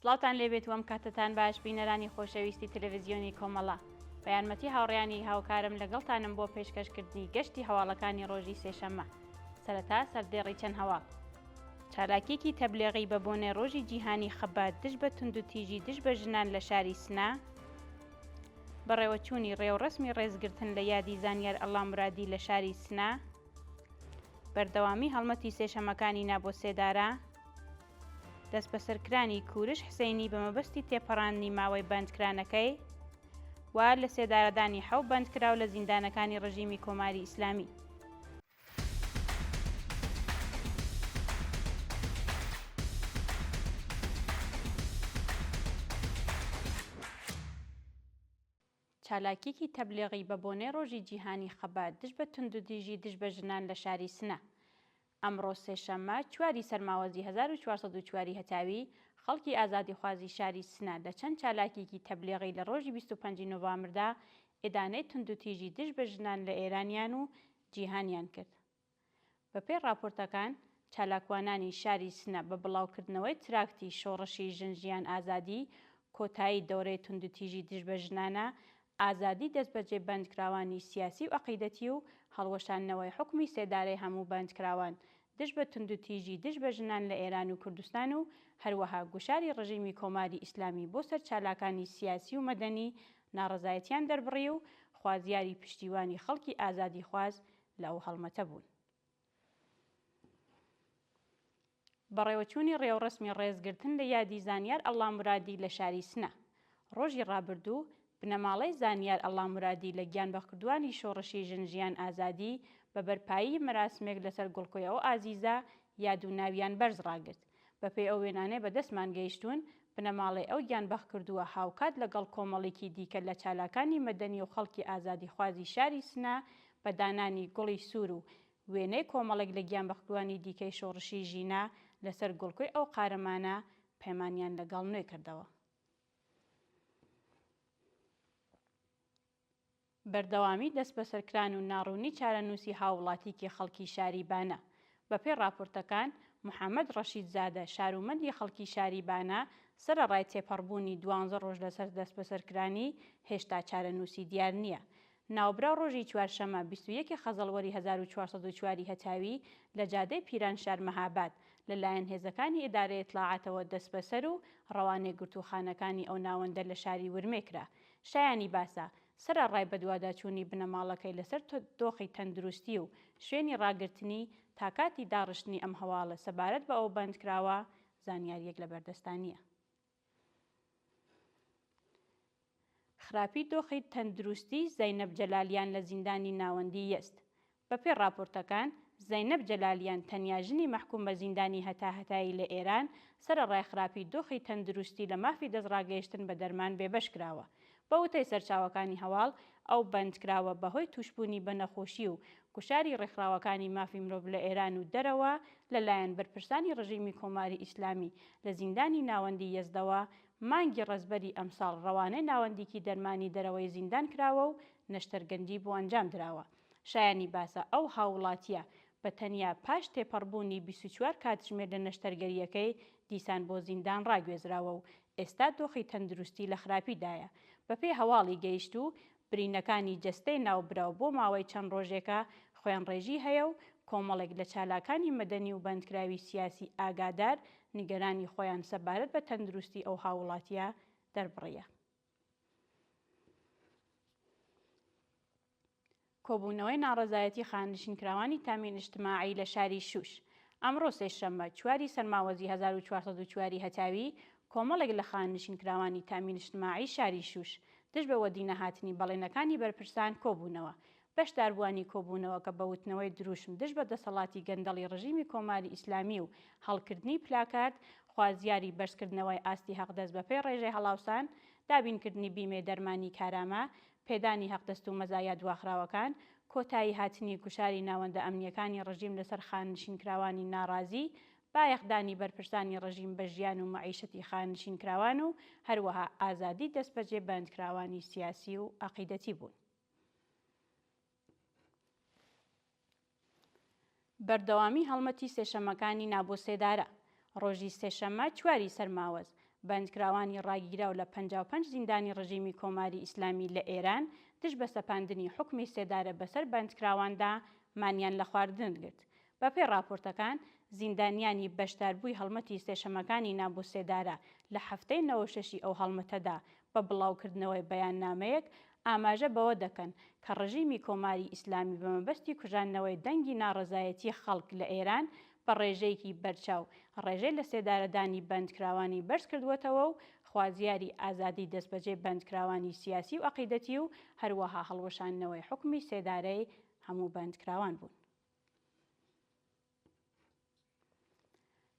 سڵاوتان لێبێت و ئەم کاتەتان باش بینەرانی خۆشەویستی تەلەڤزیۆنی کۆمەڵە. بە یارمەتی هاوڕێیانی هاوکارم لەگەڵتانم بۆ پێشکەشکردنی گەشتی هەواڵەکانی ڕۆژی سێشەممە. سەرەتا سەردێڕی چەند هەواڵ. چالاکیەکی تەبلێغی بە بۆنەی ڕۆژی جیهانی خەبات دژ بە توندوتیژی دژ بە ژنان لە شاری سنە، بەڕێوەچوونی ڕێوڕەسمی ڕێزگرتن لە یادی زانیار ئەڵامورادی لە شاری سنە، بەردەوامی هەڵمەتی سێشەمەکانی نا بۆ سێدارە، دەستبەسەرکرانی کورش حسەینی بە مەبەستی تێپەڕاندنی ماوەی بەندکرانەکەی و لەسێدارەدانی حەو بەندکراو لە زیندانەکانی ڕژیمی کۆماری ئیسلامی. چالاکیەکی تەبلیغی بە بۆنەی ڕۆژی جیهانی خەبات دژ بە توندوتیژی دژ بە ژنان لە شاری سنە. ئەمڕۆ سێشەممە چواری سەرماوەزی 1404 ی هەتاوی، خەڵکی ئازادیخوازی شاری سنە لە چەند چالاکیەکی تەبلیغی لە ڕۆژی 25 نۆڤامردا ئیدانەی توندوتیژی دژ بە ژنان لە ئێرانیان و جیهانیان کرد. بەپێی ڕاپۆرتەکان، چالاکوانانی شاری سنە بە بڵاوکردنەوەی تراکتی شۆڕشی ژن ژیان ئازادی، کۆتایی دەورەی توندوتیژی دژ بە ژنانە، ئازادی دەستبەجێ بەندکراوانی سیاسی و عەقیدەتی و هەڵوەشاندنەوەی حوکمی سێدارەی هەموو بەندکراوان دژ بە توندوتیژی دژ بە ژنان لە ئێران و کوردستان و هەروەها گوشاری ڕژیمی کۆماری ئیسلامی بۆ سەر چالاکانی سیاسی و مەدەنی ناڕەزایەتیان دەربڕی و خوازیاری پشتیوانی خەڵکی ئازادیخواز لە ئەو هەڵمەتە بوون. بەڕێوەچوونی ڕێوڕەسمی ڕێزگرتن لە یادی زانیار ئەڵڵامورادی لە شاری سنە. ڕۆژی ڕابردوو، بنەماڵەی زانیار ئەڵڵامورادی لە گیانبەختکردووانی شۆڕشی ژن ژیان ئازادی بە بەرپایی مەراسمێک لەسەر گوڵکۆی ئەو ئازیزە یاد و ناویان بەرز ڕاگرت. بەپێی ئەو وێنانەی بە دەستمان گەیشتوون، بنەماڵەی ئەو گیانبەختکردووە هاوکات لەگەڵ کۆمەڵیکی دیکە لە چالاکانی مەدەنی و خەڵکی ئازادیخوازی شاری سنە بە دانانی گوڵی سوور و وێنەی کۆمەڵێک لە گیانبەختکردووانی دیکەی شۆڕشی ژینا لەسەر گوڵکۆی ئەو قارەمانە پەیمانیان لەگەڵ نوێ کردەوە. بەردەوامی دەستبەسەرکران و ناڕوونی چارەنووسی هاووڵاتیکی خەڵکی شاری بانە. بەپێی ڕاپۆرتەکان، محەممەد ڕەشیدزادە، شارومەندی خەڵکی شاری بانە، سەرەڕای تێپەڕبوونی دوانزە ڕۆژ لەسەر دەستبەسەرکرانی، هێشتا چارەنووسی دیار نییە. ناوبراو ڕۆژی چوارشەممە 21 ی خەزەڵوەری 1404 ی هەتاوی لە جادەی پیرانشار مەهاباد لە لایەن هێزەکانی ئیدارەی ئیتڵاعاتەوە دەستبەسەر و ڕەوانەی گرتووخانەکانی ئەو ناوەندە لە شاری ورمێ کرا. شایانی باسە، سەرەڕای بەدواداچوونی بنەماڵەکەی لەسەر دۆخی تەندروستی و شوێنی ڕاگرتنی، تا کاتی داڕشتنی ئەم هەواڵە سەبارەت بە ئەو بەندکراوە، زانیارییەک لەبەردەستا نییە. خراپی دۆخی تەندروستی زەینەب جەلالیان لە زیندانی ناوەندی یەزد. بەپێی ڕاپۆرتەکان، زەینەب جەلالیان تەنیا ژنی مەحکوم بە زیندانی هەتاهەتایی لە ئێران، سەرەڕای خراپی دۆخی تەندروستی لە مافی دەستڕاگەیشتن بە دەرمان بێبەش کراوە. بە وتەی سەرچاوەکانی هەواڵ، ئەو بەندکراوە بەهۆی تووشبوونی بە نەخۆشی و گوشاری ڕێکخراوەکانی مافی مرۆڤ لە ئێران و دەرەوە لە لایەن بەرپرسانی ڕژیمی کۆماری ئیسلامی لە زیندانی ناوەندی یەزدەوە مانگی ڕەزبەری ئەمساڵ ڕەوانەی ناوەندیکی دەرمانی دەرەوەی زیندان کراوە و نەشتەرگەنجی بۆ ئەنجام دراوە. شایانی باسە ئەو هاووڵاتییە بە تەنیا پاش تێپەڕبوونی 24 کاتژمێر لە نەشتەرگەرییەکەی دیسان بۆ زیندان ڕاگوێزراوە و ئێستا دۆخی تەندروستی لە خراپیدایە. بەپێی هەواڵی گەیشتوو، برینەکانی جەستەی ناوبراو بۆ ماوەی چەند ڕۆژێکە خوێنڕێژی هەیە و کۆمەڵێک لە چالاکانی مەدەنی و بەندکراوی سیاسی ئاگادار نیگەرانی خۆیان سەبارەت بە تەندروستی ئەو هاووڵاتییە دەربڕییە. کۆبوونەوەی ناڕەزایەتی خانەنشینکراوانی تامین ئیجتماعی لە شاری شوش. ئەمڕۆ سێشەممە چواری سەرماوەزی 1404 ی هەتاوی، کۆمەڵێک لە خانەنشینکراوانی تامین ئیجتماعی شاری شوش، دژ بە وەدینەهاتنی بەڵێنەکانی بەرپرسان کۆبوونەوە. بەشداربووانی کۆبوونەوەکە بە وتنەوەی دروشم دژ بە دەسەڵاتی گەندەڵی ڕژیمی کۆماری ئیسلامی و هەڵکردنی پلاکارد، خوازیاری بەرزکردنەوەی ئاستی هەقدەست بەپێی ڕێژەی هەڵاوسان، دابینکردنی بیمەی دەرمانی کارامە، پێدانی هەقدەست و مەزایا دواخراوەکان، کۆتایی هاتنی گوشاری ناوەندە ئەمنییەکانی ڕژیم لەسەر خانەنشینکراوانی ناڕازی، بایەخدانی بەرپرسانی ڕژیم بە ژیان و مەعیشەتی خانەنشینکراوان و هەروەها ئازادی دەستبەجێ بەندکراوانی سیاسی و عەقیدەتی بوون. بەردەوامی هەڵمەتی سێشەممەکانی نا بۆ سێدارە. ڕۆژی سێشەممە چواری سەرماوەز، بەندکراوانی ڕاگیراو لە 55 زیندانی ڕژیمی کۆماری ئیسلامی لە ئێران دژ بە سەپاندنی حوکمی سێدارە بەسەر بەندکراواندا مانیان لە خواردن گرت. بەپێی ڕاپۆرتەکان، زیندانیانی بەشداربووی هەڵمەتی سێشەمەکانی نا بۆ سێدارە لە هەفتەی 96 ی ئەو هەڵمەتەدا بە بڵاوکردنەوەی بەیاننامەیەک ئاماژە بەوە دەکەن کە ڕژیمی کۆماری ئیسلامی بە مەبەستی کوژاندنەوەی دەنگی ناڕەزایەتیی خەڵک لە ئێران بە ڕێژەیەکی بەرچاو ڕێژەی لەسێدارەدانی بەندکراوانی بەرز کردووەتەوە و خوازیاری ئازادیی دەستبەجێی بەندکراوانی سیاسی و عەقیدەتی و هەروەها هەڵوەشاندنەوەی حوکمی سێدارەی هەموو بەندکراوان بوون.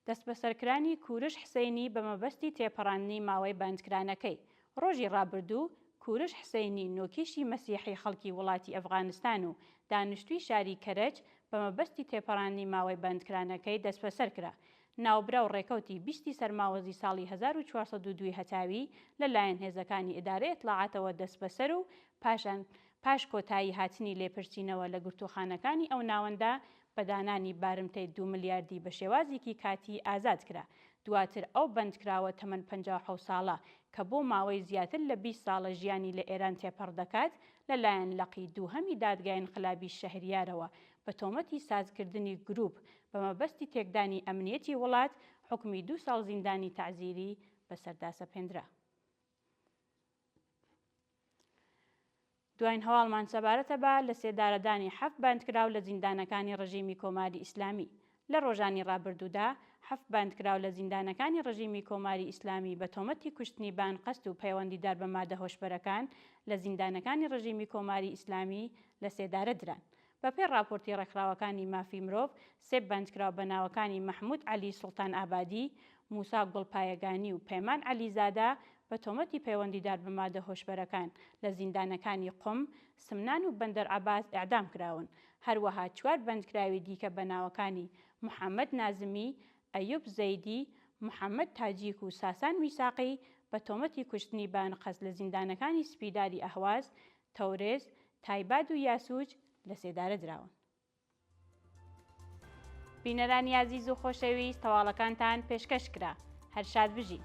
دەستبەسەرکرانی کورش حسەینی بە مەبەستی تێپەڕاندنی ماوەی بەندکرانەکەی، ڕۆژی ڕابردوو کورش حسەینی نۆکیشی مەسیحی خەڵکی وڵاتی ئەفغانستان و دانیشتووی شاری کەرەج بە مەبەستی تێپەڕاندنی ماوەی بەندکرانەکەی دەستبەسەر کرا. ناوبراو ڕێکەوتی 20 ی سەرماوەزی ساڵی 1402 هەتاوی لە لایەن هێزەکانی ئیدارەی ئیتڵاعاتەوە دەستبەسەر و پاشان پاش کۆتایی هاتنی لێپرسینەوە لە گرتووخانەکانی ئەو ناوەندە بە دانانی بارمتەی دوو ملیاردی بە شێوازێکی کاتی ئازاد کرا. دواتر ئەو بەندکراوە تەمەن 57 ساڵە کە بۆ ماوەی زیاتر لە 20 ساڵە ژیانی لە ئێران تێپەڕ دەکات لە لایەن لقی دووهەمی دادگای ئینقلابی شەهریارەوە بە تۆمەتی سازکردنی گرووپ بە مەبەستی تێکدانی ئەمنیەتی وڵات حوکمی دوو ساڵ زیندانی تەعزیری بەسەردا سەپێندرا. دواین هەواڵمان سەبارەتە بە لەسێدارەدانی حەفت بەندکراو لە زیندانەکانی ڕژیمی کۆماری ئیسلامی. لە ڕۆژانی ڕابردوودا حەفت بەندکراو لە زیندانەکانی ڕژیمی کۆماری ئیسلامی بە تۆمەتی کوشتنی بە ئەنقەست و پەیوەندیدار بە مادە هۆشبەرەکان لە زیندانەکانی ڕژیمی کۆماری ئیسلامی لە سێدارە دران. بەپێی ڕاپۆرتی ڕێکخراوەکانی مافی مرۆڤ، سێ بەندکراو بە ناوەکانی مەحموود عەلی سوڵتان ئابادی، موسا گوڵپایەگانی و پەیمان عەلیزادە بە تۆمەتی پەیوەندیدار بە مادە هۆشبەرەکان لە زیندانەکانی قوم، سمنان و بەندەر عەباس ئێعدام کراون. هەروەها چوار بەندکراوی دیکە بە ناوەکانی محەممەد نازمی، ئەیوب زەیدی، محەممەد تاجیک و ساسان میساقی بە تۆمەتی کوشتنی بە ئەنقەست لە زیندانەکانی سپیداری ئەهواز، تەورێز، تایباد و یاسوج لە سێدارە دراون. بینەرانی ئازیز و خۆشەویست هەواڵەکانتان پێشکەش کرا. هەر شاد بژین.